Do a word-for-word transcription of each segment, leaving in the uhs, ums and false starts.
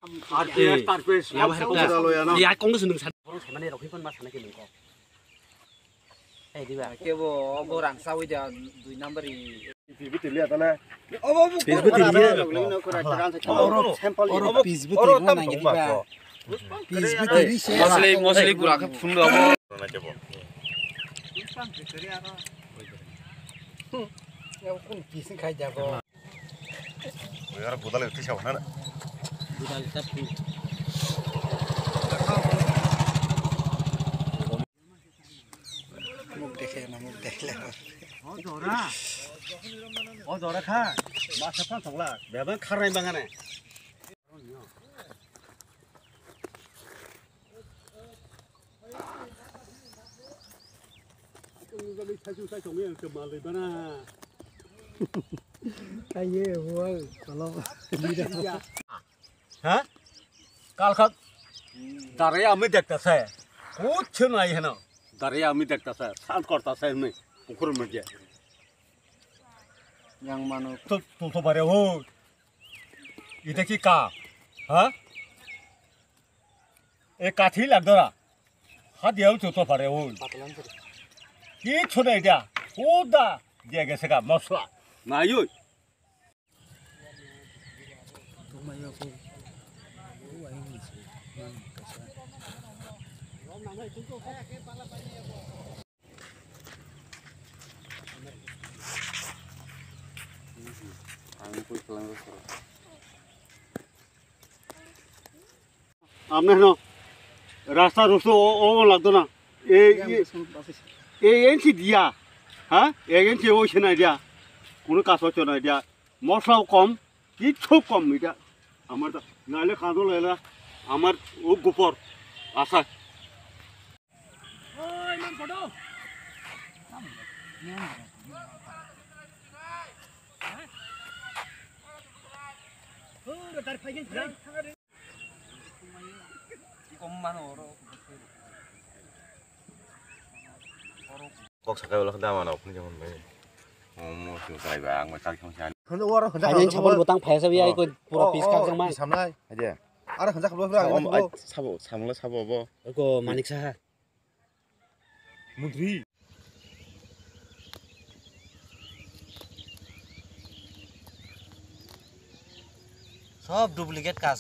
Tarpes, tarpes. Ya, bahai rok ya. Ya, kong sundung san. Borok saimani rok himpan ma sana ke nungko. Eh, diba? Kebo, bo rang sawi da dui number i. P B T liya tala. Obo, obo, P B T liya. Sample oro, oro P B T oro na tam nangiri tong ba. Mosli, mosli gura khe phundu abo. Kun pising khai jago. Oi, aro godal twi sabo na. Godal ta phi. Muk dekhe na, muk dekhe. O jora. O jora kha. Masa phan thongla. Bebang kharnai bangane. হ্যাঁ? কাল খাত দাঁড়িয়ে আমি দেখতেছে, কুচ্ছু নাই হেন। দাঁড়িয়ে আমি দেখতেছে, শান্ত করতেছে এমনি পুকুরের মধ্যে। Yang mano. তো, তো, তো পারে ও। এটা কি কা? হ্যাঁ? এ কাঠি লাগতো না। হাত দিয়েও তো, তো পারে ও। কিচ্ছু নাই এটা। কোদা দিয়ে গেছে গা মশলা। নাই ওই। Ang pui kelang rasa. Amne no rasta rusto o, o lagdo na. Ei, ei, ei, enchi dia. Ha? Ei, enchi o chena dia. Kuno kaso chona dia. Mosla kom, kichu kom ida. Amar ta, naile kado lela. Amar o gupor. Asa. Kok sakai ulo khe dama no phunukya hwnwi. Omo se jaiba ang bai kal khong san. Hwnwi oro hwnjak Hai, hwnjak sabon hwnjak. Butang phai sabi ai Oh, koi pura oh, pis kak oh, jang ma. Pis hamnai. Hai de. Aro hwnjak hwnjak hwnjak Sabo, hwnjak ai, hwnjak. Sabo, samungla sabo bo. Ko Manik Saha. Mantri. Sob duplicate kas.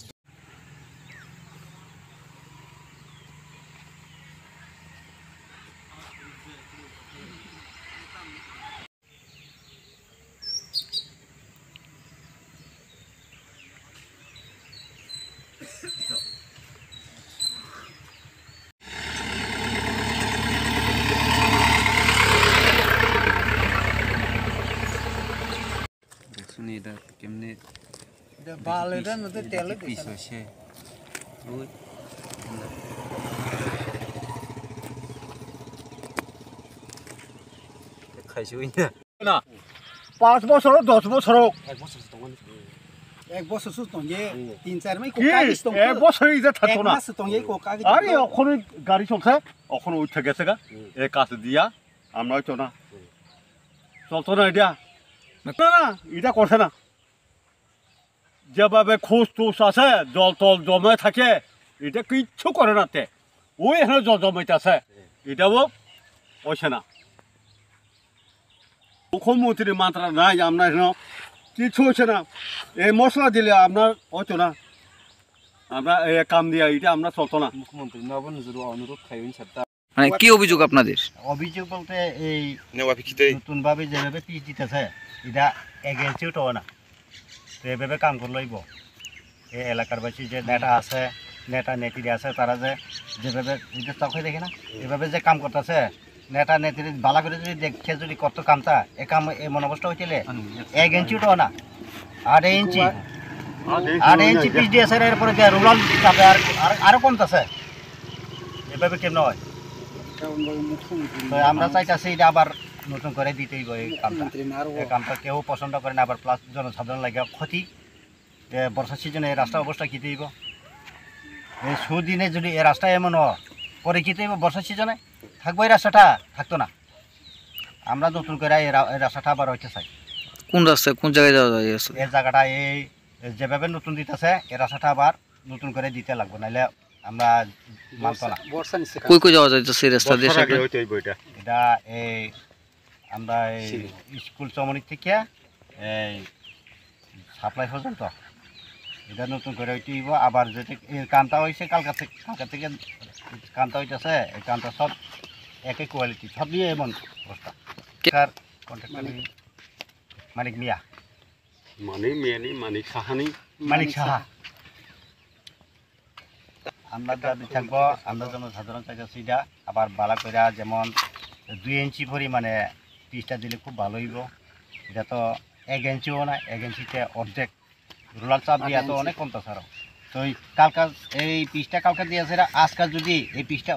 Suni da kemne. Da bale da no da tele pis se. Ui. Khaisi ui na. Na. Panch bochor, dos bochor. Ek bochor se tongmani. Ek bochor se tongye. Hmm. Tin char mai ko Ki? Kagis tong. Ek bochor ija thakto na. Ek mas tongye ko kagis. Are okhoroi gari cholse, okhoroi uthya gese ga. Hmm. E kas diya, amra chona. Hmm. Cholto na dia. Na, na, ida korse na. যেভাবে খোঁজ টোস আছে, জল টল জমে থাকে, এটা কিচ্ছু করে না তে। ওই এখানে জল জমাইতে আছে, এটাও হচ্ছে না। মুখ্যমন্ত্রী মাত্রা নাই, আপনার এখানে কিচ্ছু হচ্ছে না। এই মশলা দিলে আপনার হতো না, আমরা এই কাম দিয়ে এটা আমরা চলতো না। মুখ্যমন্ত্রী নব নজরুল অনুরোধ খাই হইন স্যার। মানে কি অভিযোগ আপনাদের? অভিযোগ বলতে এই নে, ওয়াফি খিতে। নতুনভাবে যেভাবে পিচ দিতেছে, এটা এগেন্সিও তো না। তো এভাবে কাম করলে হইব। এই এলাকার বাসী যে নেতা আছে, নেতা নেত্রী আছে, তারা যে যেভাবে এই যে চোখে দেখে না, এভাবে যে কাম করতেছে, নেতা নেত্রী বালা করে যদি দেখে যদি করতো কামটা, এ কাম, এই মনোবস্থা হইছিলে এগেন্সিও তো না। আড়াই ইঞ্চি, আড়াই ইঞ্চি পিচ দিয়েছে, এরপরে যে রুলার চাপে আর, আর, আরো কমতেছে। এভাবে কেমন হয়? তো আমরা চাইতেছি এটা আবার নতুন করে দিতেই হবে এই কামটা। মুখ্যমন্ত্রী না আরো এই কামটা কেউ পছন্দ করে না, আবার প্লাস জনসাধারণ লাগে ক্ষতি। এ, বর্ষা সিজনে এই রাস্তা অবস্থা কি হইব? এই সুদিনে যদি এই রাস্তা এমন হয়, পরে কি হইব? বর্ষা সিজনে থাকবো এই রাস্তাটা? থাকতো না। আমরা নতুন করে এই রা-, এই রাস্তাটা আবার হইতে চাই। কোন রাস্তায়, কোন জায়গায় যাওয়া যায় আসলে? এই জায়গাটা এই, এই যেভাবে নতুন দিতেছে, এই রাস্তাটা আবার নতুন করে দিতে লাগবো, নাইলে আমরা মানতো না। বর্ষা নিচে কই কই যাওয়া যাইতো সেই রাস্তা দিয়ে বর্ষার আগে সামনে? হইতো এই বইটা। এটা এই আমরা এই সিঁড়ি। স্কুল চমনি থেকে এই সাপ্লাই পর্যন্ত এটা নতুন করে হইতে হইব। আবার যেটা এই কামটা হইছে কালকা থেকে, কালকা থেকে কামটা হইতেছে, এই কামটা সব একই কোয়ালিটি, সব দিয়ে এমন অবস্থা। কে? কার কন্ট্রাক্টর মালিক। মানিক মিয়া। মানিক মিয়া নি, মানিক সাহা নি। মানিক সাহা। আমরা দাবি থাকবো, আমরা জনসাধারণ চাইতেছি এটা আবার বালা কইরা যেমন দুই ইঞ্চি পরিমাণে পিচটা দিলে খুব ভালো হইব। এটা তো এক ইঞ্চিও না, এক ইঞ্চিতে অর্ধেক। রোলার চাপ দিয়া তো আধা ইঞ্চি। অনেক কমতাছে আরো। তো এই কালকা, এই পিচটা কালকা দিয়েছে এরা, আজকাল যদি এই পিচটা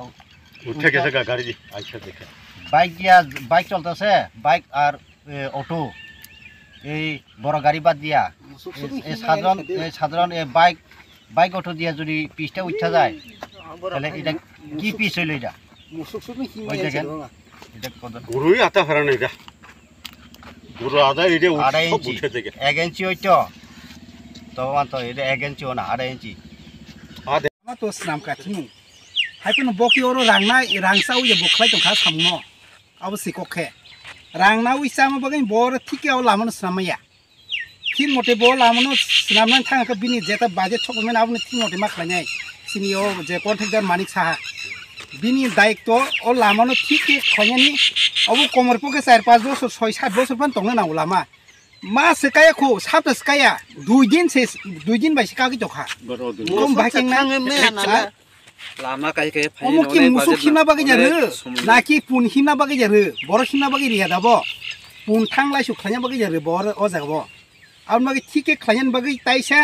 উঠে গেছে গা গাড়ি দি, আচ্ছা দেখে। বাইক দিয়া, বাইক চলতেছে, বাইক আর এ, অটো, এই বড় গাড়ি বাদ দিয়া, মুসুক সুরি এই, এই হিমা সাধারণ, এসে দে। এই সাধারণ এই বাইক, বাইক অটো দিয়া যদি পিচটা উঠা যায়, তাহলে এটা কি পিচ হইলো এটা? মুসুক সুরি হিমা ওই এসে দেখেন, দে বাবা। এটা কত? গরুই আতা ফেরা নেই এটা। গরু আধা এটা উঠ-, আড়াই সব ইঞ্চি, উঠে থেকে। এক ইঞ্চি হইতো, তবে মানতো এটা এক ইঞ্চিও না, আড়াই ইঞ্চি। আধা। Ama to swnam kathimung. Hai phano bo khe oro rang nai, rang chaui je bo khlai tong kha samung no. Abo si kok khe. Rang naui chama bagwi bo oro thik khe o lama no swnam ya. Thik mote bo lama no swnam nang thang khe bini jeta budget sok men abo no thik mote ma khlai nai. Sini o je contractor Manik Saha. Bini daitto o lama no thik khe khlai nani abo komor pokhe char panch bosor, soi sat bosor phan tong nang o lama. Ma se kaya kho, sapta se kaya. Dui din se, dui din bai se kagwi tokha. Boro dui. Kom Musu bai keng na. Thang me na Ha? la. Lama kai kai phai Omo no ki nai musuk budget himna na. Bagwi Onek jare. Somoi. Na ki pun himna bagwi jare. Boro himna bagwi riya da bo. Pun thang lai su khlanya bagwi jare boro o jaga bo. Aboni bagwi thik khe khlaina bagwi taisa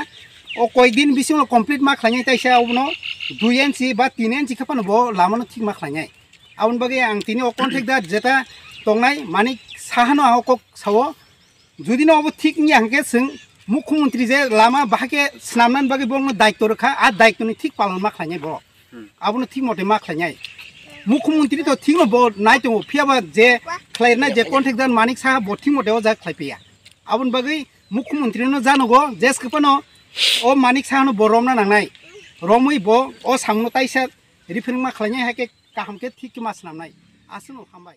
o koi din bisingo complete ma khlainai taisa obono dui inchi ba tin inchi khe phano bo lama no thik ma khlainai. Aboni bagwi ang tini o contractor jeta tongnai Manik Saha no ang o kok sao. Jodi no obo thik wngya hwnkhe chwng mukhyamantri je lama bahai khe swnamnani bagwi borokno daitto rwkha, a daittoni thik palon ma khlainai borok. Hmm. Abono thik mote ma khlainai. Mukhyamantri to thikno bo nai tongo, phiya ba je khlairwnai je contractor Manik Saha bo thik mote o jaga khlai phiya. Aboni bagwi mukhyamantri no janogo, jeske phano o Manik Saha no bo romna nangnai. Romwi bo o samungno taisa referring ma khlainai, hai khe kaham khe thik khe ma swnamnai. Aswkno hambai.